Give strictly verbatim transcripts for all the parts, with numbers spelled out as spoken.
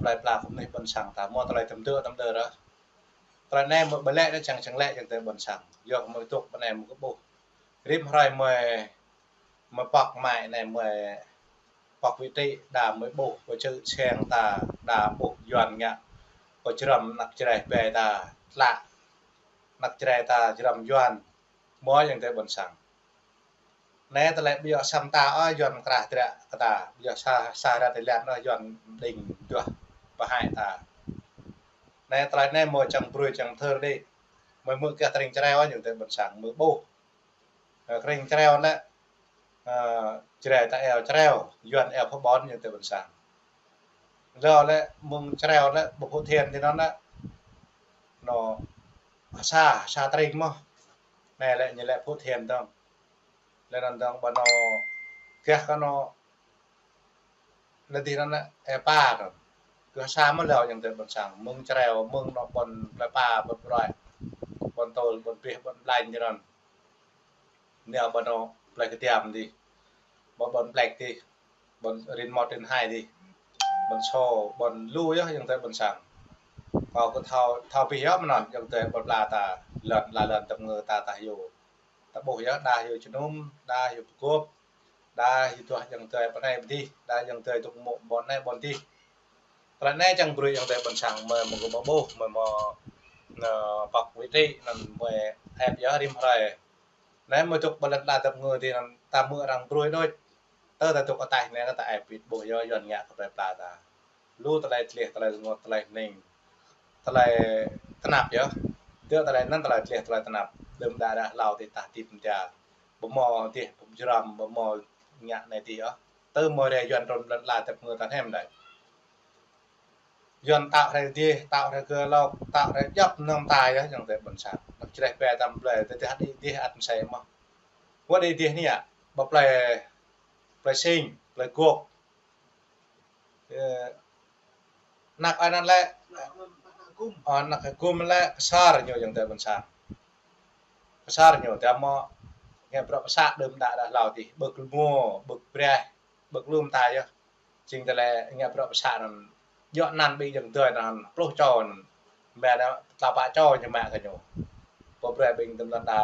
plơi pla kơ mơnuih ƀôn sang ta, mơ̆ tơlơi tơm dơ tơm dơ ră. Tơlơi anai mơ̆ ƀơi lĕ anai čang čang lĕ ayŏng adơi ƀôn sang. Yua kơ mơ̆ tŭk ƀơi anai mơ̆ kơ ƀuh. Rĭm hrơi mơ̆, mơ̆ pŏk mai anai mơ̆ pŏk wĭ trĭ đa mơ̆ ƀuh, pơčư̆ siăng ta đa ƀuh Yuan ngă. Pơčrăm anăk Jrai ƀe ta tlă. Anăk Jrai ta črăm Yuan. Mơ̆ ayŏng adơi ƀôn sang. Anai tơlơi ƀiă sam ta ơ Yuan krah tră kơ ta. Ƀiă sa, sa ră tơlơi ơ Yuan đing duah pơhaih ta. Anai tơlơi anai mơ̆ čang brui čang thơr đĭ. Mơ̆ mơ̆ kơ tơring čreo ayŏng adơi ƀôn sang mơ̆ ƀuh. Ơ, tơring čreo lĕ, ơ, Jrai ta eo čreo, Yuan eo pơƀon ayŏng adơi ƀôn sang. Lơ lĕ mơ̆ng čreo lĕ ƀu Phú Thiện tơ anŭn lĕ. Anŏ sa, sa tơring mơ̆. Anai lĕ ñu lĕ Phú Thiện dong. Lĕ anŭn dong ƀơi anŏ gah kơ anŏ lĕ dih anŭn lĕ ê pa anŭn. Gah sa mơ̆ lơ ayŏng adơi ƀôn sang. Mơ̆ng čreo, mơ̆ng anŏ ƀôn plơi pa, ƀôn brơi. Ƀôn tôl, ƀôn pih, ƀôn ƀlañ tơ anŭn. Nao ƀơi anŏ plơi Kơdiam dih. Ƀôn, ƀôn Plek dih. Ƀôn Rin Mot Rin Hai dih. Ƀôn Sô, ƀôn lu yơh ayŏng adơi ƀôn sang. Kâo kơ thâo, thâo pih yơh mơ̆n anŭn ayŏng adơi ƀôn pla ta lŏn, la lŏn tơm ngơ ta ta hyu. Ta ƀuh yơh đa hyu Čơnum, đa hyu Pơgop, đa hyu duah ayŏng adơi pơ anai pơ dih, đa ayŏng adơi dŏ mơ̆ ƀôn anai ƀôn dih. Tơlơi anai čang brui ayŏng adơi ƀôn sang mơ̆, mơ̆ kơ mơ̆ ƀuh, mơ̆ mơ̆, ơ, pŏk wĭ trĭ anŭn mơ̆ ĕp yơh rĭm hrơi. Anai mơ̆ dŏ ƀơi lŏn la tơm ngơ dih anŭn ta mơ̆ arăng brui đôč. Tơ ta dŏ ataih anai ta ĕp wĭt ƀuh yơh Yuan ngă kơ plơi pla ta. Lu tơlơi tleh, tơlơi rơngot, tơlơi hning. Tơlơi tơnap yơh. Dŏ tơlơi anŭn tơlơi tleh, tơlơi tơnap. Đưm đă ră hlâo dih ta hơdip mơ̆n ta. Ƀu mơ̆ dih pơjrăm, ƀu mơ̆ ngă anai dih yơh. Tơ mơ̆ rai Yuan trŭn lŏn la tơm ngơ ta hiam đơi. Yuan tao rai dih, tao rai kơ lŏk, tao rai djŏp mơnơ̆ng ta yơh ayŏng adơi ƀôn sang. Anăk Jrai ƀe ta mă plơi, tơ dih hăt dih, dih ăt mơsĕ mơ̆. Wơ̆t dih dih anai yơh, ƀơi plơi, plơi Sing, plơi Gok. Ơ, anăk anŭn lĕ, ơ, anăk Gum lĕ Ksor ñu ayŏng adơi ƀôn sang. Ksor ñu, tơma ngă bruă pơsă đưm đă ră hlâo dih, ƀơ̆k lu mơ̆, ƀơ̆k breh, ƀơ̆k lu mơta yơh. Jing tơlơi ngă bruă pơsă anŭn djơ̆ anăn ƀing ayŏng adơi anŭn pluh čô anŭn. Mă anŭn tlâo pă čô ñu mă kơ ñu. Pô brơi ƀing tơm lŏn ta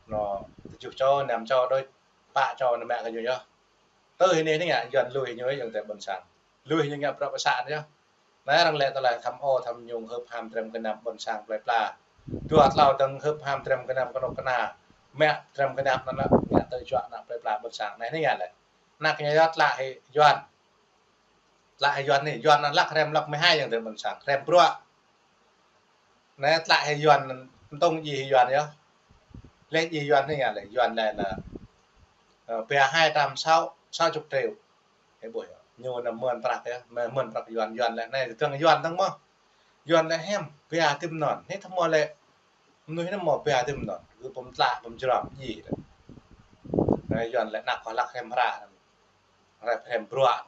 anŏ tơjuh čô, năm čô đôč, pă čô ñu mă kơ ñu yơh. Tơ hơnai anai ngă Yuan lui ñu ayŏng adơi ƀôn sang. Lui ñu ngă bruă pơsă anŭn yơh. Anai arăng lĕ tơlơi tham ô tham nhũng hơ̆p ham trem kơnăm ƀôn sang plơi pla. Dua tlâo dơ̆ng hơ̆p ham trem kơnăm kơnuk kơna. Mă trem kơnăm anŭn lĕ ngă tơjuă anăk plơi pla ƀôn sang. Anai anai ngă lĕ. Anăk ñu yơh tlă hĭ Yuan. Tlă hĭ Yuan anai, Yuan anŭn hlăk hrăm hlăk mơhai ayŏng adơi ƀôn sang. Hrăm bruă. Anai tlă hĭ Yuan, mơtông djai hĭ Yuan yơh. Leh djai Yuan anai ngă lĕ, Yuan lĕ anŭn, ơ, ƀiă hai trăm sáu, sáu chục triệu. Hĕ ƀuh yơh. Ñu anŭn mơ̆n prăk yơh, mơ̆n prăk Yuan, Yuan lĕ anai dơ̆ng Yuan dơ̆ng mơ̆. Yuan lĕ hiam, ƀiă tơm anŭn. Anai tơma lĕ, mơnuih anŭn mơ̆ ƀiă tơm anŭn. Kơ pơm tlă, pơm jrăm, djai lĕ. Anai Yuan lĕ anăk kơ hlăk hrăm hră. Hrăm, hrăm bruă.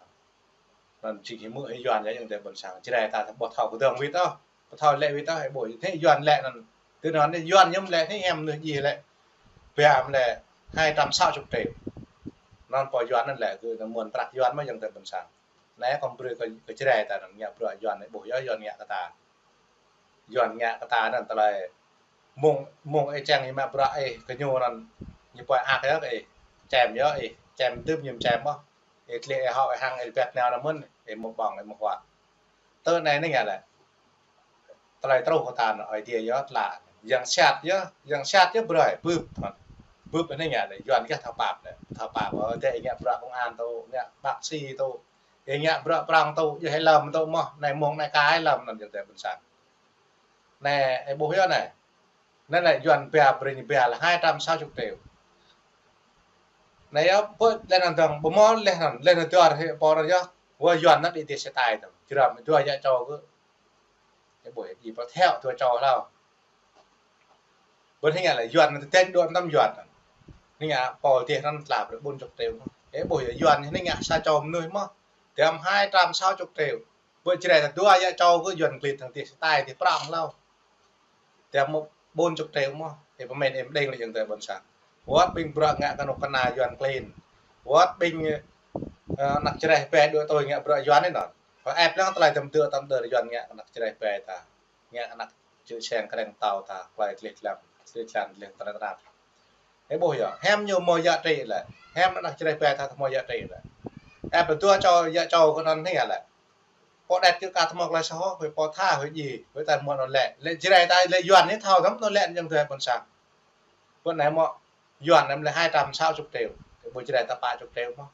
Anŭn jing hĭ mơ̆ hĭ Yuan yơh ayŏng adơi ƀôn sang. Jrai ta ƀu thâo kơdơ̆ng wĭt ôh. Ƀu thâo lĕ wĭt ôh, hĕ ƀuh. Anai Yuan lĕ anŭn. Tơ anŭn anai Yuan ñu lĕ anai hiam mơnuih djai lĕ. Ƀiă lĕ hai trăm sáu chục triệu. Anŭn pô Yuan anŭn lĕ kơ anŭn mơ̆n prăk Yuan mơ̆ ayŏng adơi ƀôn sang. Anai kâo brơi kơ, kơ Jrai ta anŭn ngă bruă Yuan anai ƀuh yơh Yuan ngă kơ ta. Yuan ngă kơ ta anŭn tơlơi mơ̆ng, mơ̆ng ih čang ih mă bruă ih kơ ñu anŭn ñu pơhiăp yơh ih. Čem yơh ih. Čem tơm ñu čem mơ̆. Ih tlĕ ih hŏk ih hăng ih pĕt nao anŭn mơ̆n ih mơ̆ ƀơ̆ng ih mơ̆ huă. Tơ anai anai ngă lĕ. Tơlơi truh kơ ta anŭn Ơi Adai yơh tlă. Yang sat yơh, yang sat yơh brơi, bưp. Bưp anai ngă lĕ, Yuan gah thâo pap lĕ. Thâo pap, ơ, dêh ngă bruă công an tŭ, ngă bác sĩ tŭ. Ih ngă bruă prŏng tŭ, djơ̆ hĭ lơ̆m tŭ mơ̆, anai mơ̆ng anai kai lơ̆m anŭn ayŏng adơi ƀôn sang. Anai, ih ƀuh yơh anai. Anai lĕ Yuan ƀiă brơi ñu ƀiă lĕ hai trăm sáu chục triệu. Anai yơh, pơ leh anŭn dơ̆ng, ƀu mơ̆ leh anŭn, leh anŭn dua hĭ pô anŭn yơh. Wơ̆t Yuan anŭn đĭ dêh sơtai tŭ. Jrăm dua yă čô kơ. Ih ƀuh yơh, ih pơthâo dua čô hlâo. Ƀu hing lĕ Yuan anŭn tơtĕn dua năm Yuan. Hing pô dêh anŭn tlă brơi bốn chục triệu. Ih ƀuh yơh Yuan hing sa čô mơnuih mơ̆. Tơm hai trăm sáu chục triệu. Ƀu Jrai ta dua yă čô kơ Yuan klĭt hăng dêh sơtai dêh prŏng hlâo. Tơm mơ̆ bốn chục triệu mơ̆. Ih pơmĭn ih mơđing lĕ ayŏng adơi ƀôn sang. Wơ̆t ƀing bruă ngă kơnuk kơna Yuan klĭn. Wơ̆t ƀing, ơ, anăk Jrai ƀe đuaĭ tui ngă bruă Yuan anai anŭn. Pơep lăng tơlơi tơm dơ̆ tơm đơr Yuan ngă kơ anăk Jrai ƀe ta. Ngă kơ anăk čư̆ seng kreng tao ta, tơlơi tlih tlam, tlih tlam, tlih tlam tơnap. Ih ƀuh yơh, hiam ñu hmâo yă trĭ lĕ. Hiam anăk Jrai ƀe ta hmâo yă trĭ lĕ. Ih ƀu dua čô yă čô kơ anŭn hĭ lĕ. Pô đet kơ ka hmâo tơlơi soh, huĭ pô tha, huĭ djai, huĭ ta hmâo anŭn lĕ. Lĕ Jrai ta, lĕ Yuan ñu thâo tơm anŭn lĕ ñu tơlơi ƀôn sang. Ƀôn anai hmâo Yuan anai lĕ hai trăm sáu chục triệu. Ih ƀuh Jrai ta pă chục triệu mơ̆n.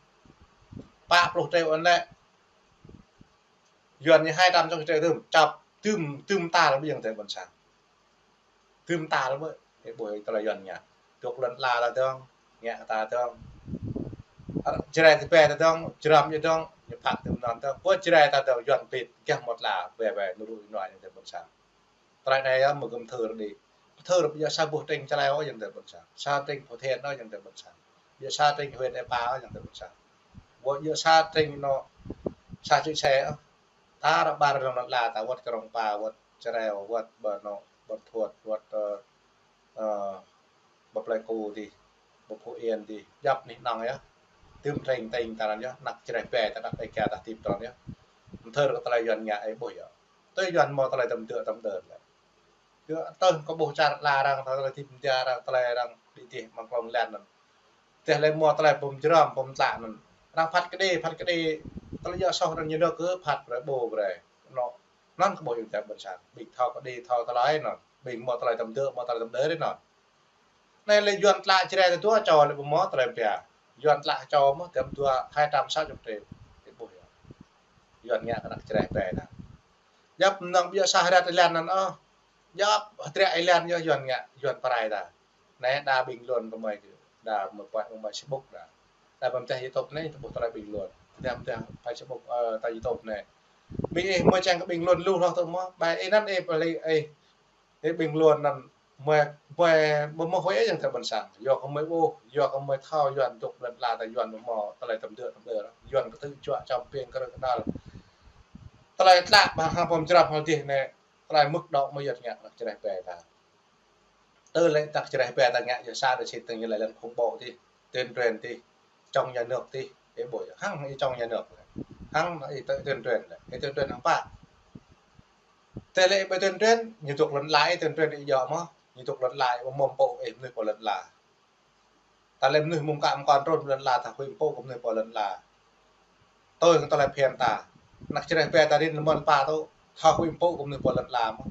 Pă pluh triệu anŭn lĕ. Yuan ñu hai trăm sáu chục triệu tơm, čăp tơm, tơm ta lĕ ƀing tơlơi ƀôn sang. Tơm ta lĕ ƀing, ih ƀuh tơlơi Yuan ngă. Dŏ lŏn ala ta dơ̆ng, ngă ta dơ̆ng. Jrai ta ƀe ta dơ̆ng, jrăm ñu dơ̆ng, ñu phak tơm anŭn dơ̆ng. Ƀuh Jrai ta dơ̆ng Yuan pit, gah mơ̆t la, ƀe ƀe, nơ̆r ih nua ñu tơlơi ƀôn sang. Tơlơi anai yơh mơ̆ gơ̆m thơr đĭ. Thơr ƀiă sa ƀuh tring Črai ôh yơh tơlơi ƀôn sang. Sa tring Phú Thiện ôh yơh tơlơi ƀôn sang. Ƀiă sa tring huyện Ê Pa ôh yơh tơlơi ƀôn sang. Ƀuh ƀiă sa tring anŏ sa čư̆ se ôh. Ta ră ƀar lŏn ala ta wơ̆t Krông Pa, wơ̆t Črai, wơ̆t ƀơi anŏ, ƀơi Thuột, wơ̆t, ơ, ơ, ƀơi Plei Ku dih, ƀơi Phú Yên dih, djŏp anih anŏ yơh. Tơm tring tring ta anŭn yơh, anăk Jrai ƀe ta anăk Ê Ka ta tip tron yơh. Mơ̆ thơr kơ tơlơi Yuan ngă ih ƀuh yơh. Tơlơi Yuan hmâo tơlơi tơm dơ̆ tơm đơr lĕ. Kơ tơl kơ ƀuh čar ala arăng, tơlơi tip mơ̆ng arăng, tơlơi arăng đĭ dih mơ̆ng klŏng lĕ anŭn. Tơl lĕ hmâo tơlơi pơm jrăm, pơm tlă anŭn. Arăng phat kơđi, phat kơđi, tơlơi yă soh arăng ñu nao kơ phat brơi ƀu brơi. Anŏ, anŭn kơ ƀuh yơh tơlơi ƀôn sang. Ƀing thâo kơđi, thâo tơlơi anŭn. Ƀing hmâo tơlơi tơm dơ̆, hmâo tơlơi tơm đơr anŭn. Anai lĕ Yuan tlă Jrai ta dua čô lĕ ƀu hmâo tơlơi pia. Yuan tlă čô mơ̆ tơm dua hai trăm sáu chục triệu. Ih ƀuh yơh. Yuan ngă kơ anăk Jrai ƀe ta. Djŏp mơnơ̆ng ƀiă sa hrăt ih lăng anŭn ôh. Djŏp hrăt ih lăng yơh Yuan ngă, Yuan pơrai ta. Anai đa ƀing lŏn kơ mơi kơ, đa mơi pơai mơi Facebook đa. Đa pơm teh YouTube anai, tơƀuh tơlơi ƀing lŏn. Teh, teh Facebook, ơ, ta YouTube anai. Ƀing ih mơi čang kơ ƀing lŏn lu hloh tơ̆ mơ̆. Ƀai ih anŭn ih pơlĭ ih. Ih ƀing lŏn anŭn mơi, mơi, mơi mơ̆ huĭ yơh tơlơi ƀôn sang. Yua kơ mơi ƀuh, yua kơ mơi thâo Yuan dŏ lŏn ala ta Yuan mơ̆ tơlơi tơm dơ̆ tơm đơr. Yuan kơtư̆ juă čăm piêng kơrơ̆ kơnăl. Tơlơi tlă ƀă hăng pơm jrăm hăng dih anai. Tơlơi mơ̆k dŏ mơi Yuan ngă anăk Jrai ƀe ta. Tơl lĕ anăk Jrai ƀe ta ngă yơh sa đa sĭt tơ̆ng ñu lĕ lăng khủng bố dih, tuyên truyền dih, chống nhà nước dih, ih ƀuh yơh, hăng ih chống nhà nước lĕ. Hăng ih tuyên truyền lĕ, ih tuyên truyền hăng pă. Tơl lĕ ih ƀu tuyên truyền, ñu dŏ lŏn ala ih tuyên truyền ih djơ̆ mơ̆, ñu dŏ lŏn ala ih ƀu mơ̆m pô ih mơnuih pô lŏn ala. Ta lĕ mơnuih mơ̆ng kă mơ̆ng kŏn trŭn lŏn ala ta huĭ pô kơ mơnuih pô lŏn ala. Tui kơ tơlơi phiăn ta. Anăk Jrai ƀe ta rin mơ̆n pă tŭ, thâo huĭ pô kơ mơnuih pô lŏn ala mơ̆.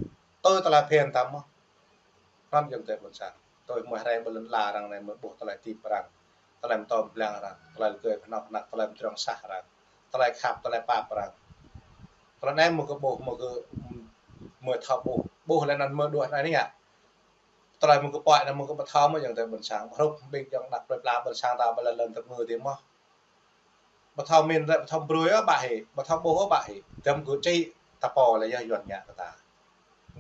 Tui tơlơi phiăn ta mơ̆. Anŭn yơh tơlơi ƀôn sang. Tui mơi rai ƀơi lŏn ala arăng anai mơi ƀuh tơlơi tip arăng. Tơlơi mơtô mơblang arăng. Tơlơi rơgơi pơhnŏk anăk, tơlơi mơdrŏng sah arăng. Tơlơi khăp, tơlơi pap arăng. Tơlơi anai mơi kơ ƀuh, mơi kơ, mơi thâo ƀuh. Ƀuh lĕ anŭn mơi đuaĭ anai ngă. Tơlơi mơi kơ pơai anŭn mơi kơ ƀu thâo mơ̆ yơh tơlơi ƀôn sang. Hrup ƀing yơh anăk plơi pla ƀôn sang ta ƀơi lŏn tơngư dih mơ̆. Ƀu thâo min rĕ, ƀu thâo brơi ôh ƀă hĭ, ƀu thâo ƀuh ôh ƀă hĭ. Tơm gơ̆ čĭ ta pô lĕ yơh Yuan ngă kơ ta.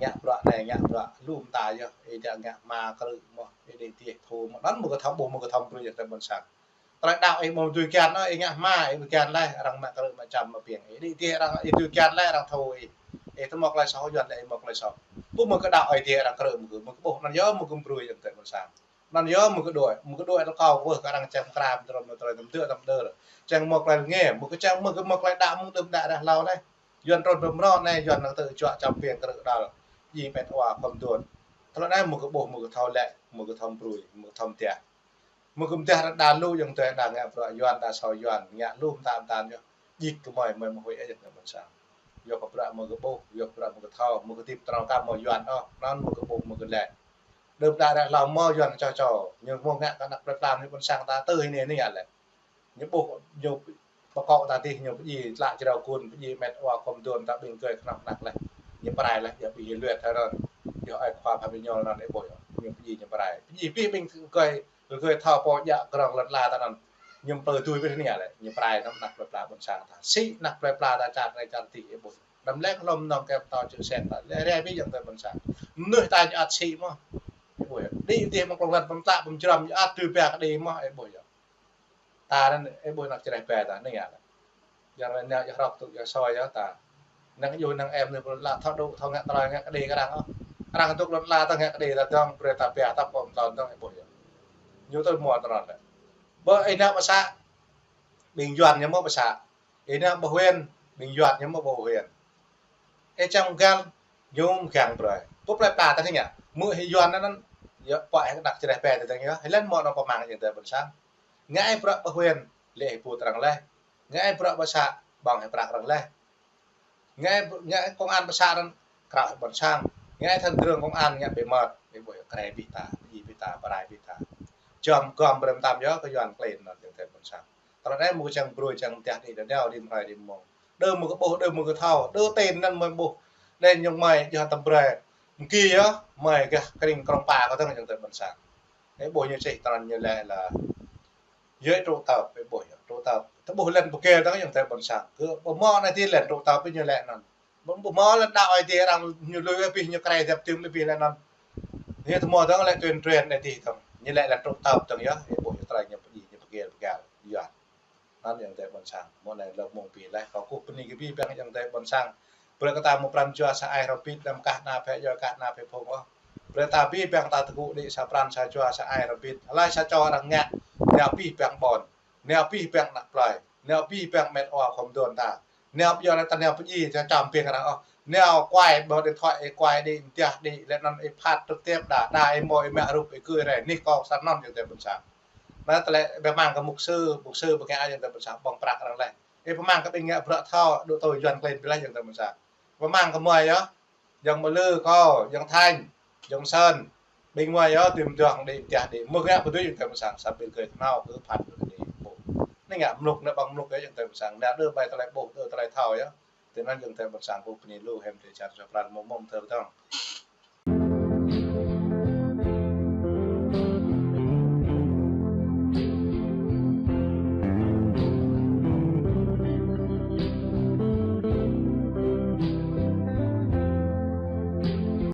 Ngă bruă anai, ngă bruă lŏm ta yơh, ih djă ngă hma krư̆ mơ̆, ih đĭ dih thu mơ̆. Anŭn mơi kơ thâo ƀuh, mơi kơ thâo brơi yơh tơlơi ƀôn sang. Tơlơi đaŏ ih ƀu dưi kian ôh, ih ngă hma, ih ƀu kian lĕ, arăng mă krư̆ mă čăm mă piêng. Ih đĭ dih arăng, ih dưi kian lĕ, arăng thu ih. Ih tơ hmâo tơlơi soh Yuan lĕ, ih hmâo tơlơi soh. Ƀu mơi kơ đaŏ ih dih arăng krư̆ mơ̆ gơ̆, mơi kơ ƀuh anŭn yơh mơi kơ brơi yơh tơlơi ƀôn sang. Anŭn yơh mơi kơ đuaĭ, mơi kơ đuaĭ tơlơi kâo kwưh kơ arăng čang kram, tơlơi, tơlơi tơm dơ̆ tơm đơr. Čang mơ̆ tơlơi ngă, mơi kơ čang mơ̆ kơ mơ̆ tơlơi đaŏ mơ̆ng đưm đă ră hlâo anai. Yuan trŭn rơm rô anai, Yuan anăk tơ̆ juă čăm piêng krư̆ kơdăl. Djai met wa khŏm duôn. Tơlơi anai mơi kơ ƀuh, mơi kơ thâo lĕ, mơi kơ thâo brơi, mơi kơ thâo mơtiah. Mơi kơ mơtiah ră đa lu yơh tơlơi đa ngă bruă Yuan, đa soh Yuan, ngă lu mơta mơta yơh. Djik kơ mơi, mơi mơ̆ huĭ yơh tơlơi ƀôn sang. Yua kơ bruă mơi kơ ƀuh, yua kơ bruă mơi kơ thâo, mơi kơ tip tơnao ka mơ̆ Yuan ôh, anŭn mơi kơ ƀuh, mơi kơ lĕ. Đưm đă ră hlâo hmâo Yuan čô čô, ñu hmâo ngă kơ anăk plơi pla mơnuih ƀôn sang ta tơ hĭ anai anai lĕ. Ñu ƀuh, ñu pơkŏ ta dih, ñu pơdjai tlă jrao kun, pơdjai met wa khŏm duôn ta ƀing rơgơi kơnŏk kơnăk lĕ. Ñu pơrai lĕ, yơh ƀing ñu luet hơrơ̆n. Yơh ơi khua pha ƀing ñu anŭn ih ƀuh yơh. Ñu pơdjai ñu pơrai. Pơdjai pih ƀing rơgơi, rơgơi thâo pô djă grong lŏn ala ta anŭn. Ñu plơi tui pih anai lĕ, ñu pơrai anŭn anăk plơi pla ƀôn sang ta. Sĭ anăk plơi pla ta čar anai čar adih ih ƀuh. Đăm lĕ kơ lŏm nong kem tâo čư̆ seng ta. Lĕ rai pih yơh tơlơi ƀôn sang. Mơnuih ta ñu ăt sĭ mơ̆. Ih ƀuh yơh. Đĭ dih mơ̆ng klŏng lăn pơm tlă pơm jrăm ñu ăt tui pia kơđi mơ̆, ih ƀuh yơh. Ta anŭn, ih ƀuh anăk Jrai ƀe ta, anai ngă lĕ. Yang anai ngă yơh hrŏk tŭ yơh soi yơh ta. Năng yơh năng em anai ƀu lă thâo dŏ, thâo ngă tơlơi ngă kơđi kơ arăng ôh. Arăng dŏ lŏn ala ta ngă kơđi ta dơ̆ng, brơi ta pia ta pơm tlôn dơ̆ng, ih ƀuh yơh. Ñu tui hmâo tơlơi lĕ. Ƀơi ih nao pơ să, ƀing Yuan ñu hmâo pơ să. Ih nao pơ huyện, Ƀing Yuan ñu mơ̆ ƀu huyện. Ê čang gal, ñu mơ̆ gang brơi. Pô plơi pla ta thing ya. Mơ̆ hĭ Yuan anŭn, ya, pô hĭ kơnăk čreh pe ta thing ya. Hĭ lĕ mơ̆ anŭn pơmang ayŏng adơi ƀôn sang. Ngă ai bruă ƀơi huyện, lĕ hĭ pu trang laih. Ngă ai bruă ƀơi să, ƀơ̆ng hĭ prăk arăng laih. Ngă ai, ngă ai công an ƀơi să anŭn, krao hĭ ƀôn sang. Ngă ai thân trưởng công an ngă ƀĕ mơ̆t, ƀĕ ƀuh krê ƀing ta, ƀing ta, pơrai ƀing ta. Jom gom brơi tam yơh kơ Yuan klin anŭn ayŏng adơi ƀôn sang. Tơlơi anai mơ̆ čang brơi čang tiah đĭ đa nao đĭ mơ̆ hrơi đĭ mơ̆ng. Đơ mơ̆ kơ ƀuh, đơ mơ̆ kơ thâo, đơ tên anŭn mơ̆ ƀuh. Đen ñu mơi jơh tơm brơi. Mơ̆ ki yơh, mơi gah kring krong pa kơ tơng ayŏng adơi ƀôn sang. Ê ƀuh ñu čih tơlơi ñu lĕ là yơh trụ tập, ê ƀuh yơh trụ tập. Tơ ƀuh lĕn pơkê tơng ayŏng adơi ƀôn sang. Kơ ƀu mơ̆ anai ti lĕn trụ tập ñu lĕ anŭn. Ƀu, ƀu mơ̆ lĕn đaŏ ai ti arăng ñu lui ê ƀing ñu krê dep tim ê ƀing lĕ anŭn. Ñu tơ mơ̆ tơng lĕ tuyên truyền anai ti tơng. Ñu lĕ lĕn trụ tập tơng yơh, ê ƀuh yơh tơlơi ñu pơjing, ñu pơkê pơgal. Yơh. Anŭn ayŏng adơi ƀôn sang, mơ̆ng anai lơ̆m mơ̆ng pi laih, kâo kơkuh bơni kơ abih bang ayŏng adơi ƀôn sang. Brơi kơ ta mơ̆ pran jua sa ai rơbit, đăm kah ană phe djuai, kah ană phe phung ôh. Brơi ta abih bang ta tơgŭ đĭ sa pran sa jua sa ai rơbit. Hlơi sa čô arăng ngă, nao abih bang ƀôn, nao abih bang ană plơi, nao abih bang met wa khŏm dŏn ta. Nao ƀiă anai ta nao pơjing, ta čăm pĭ arăng ôh. Nao kuai ƀơi điện thoại, ê kuai đĭ, mơtiah đĭ, lĕ anŭn ê phat trực tiếp đa, đa ê mơ̆ ê mă rup ê gui rai, anih kâo sa anŭn ayŏng adơi ƀôn sang. Anai tơlơi pơmang kơ mục sư, mục sư ƀu ngă ayŏng adơi ƀôn sang, ƀơ̆ng prăk arăng laih. Ê pơmang kơ ƀing ngă bruă thâo, dŏ tui Yuan klin ƀiă laih ayŏng adơi ƀôn sang. Pơmang kơ mơi yơh, ayŏng Mơlư kâo, ayŏng Thanh, ayŏng Sơn, ƀing mơi yơh, tui mơ̆ dŏng đĭ, tiah đĭ, mơ̆ ngă pơdui ayŏng adơi ƀôn sang, samơ̆ ƀing gơ̆ kơnao kơ phat đĭ ƀuh. Anai ngă mluk, anai ƀơ̆ng mluk yơh ayŏng adơi ƀôn sang, anai đơ ƀai tơlơi ƀuh, đơ tơlơi thâo yơh. Tui anŭn ayŏng adơi ƀôn sang kơkuh bơni lu, hĭm tui čar sa pran mơ̆ mơ̆ng thơ tơng.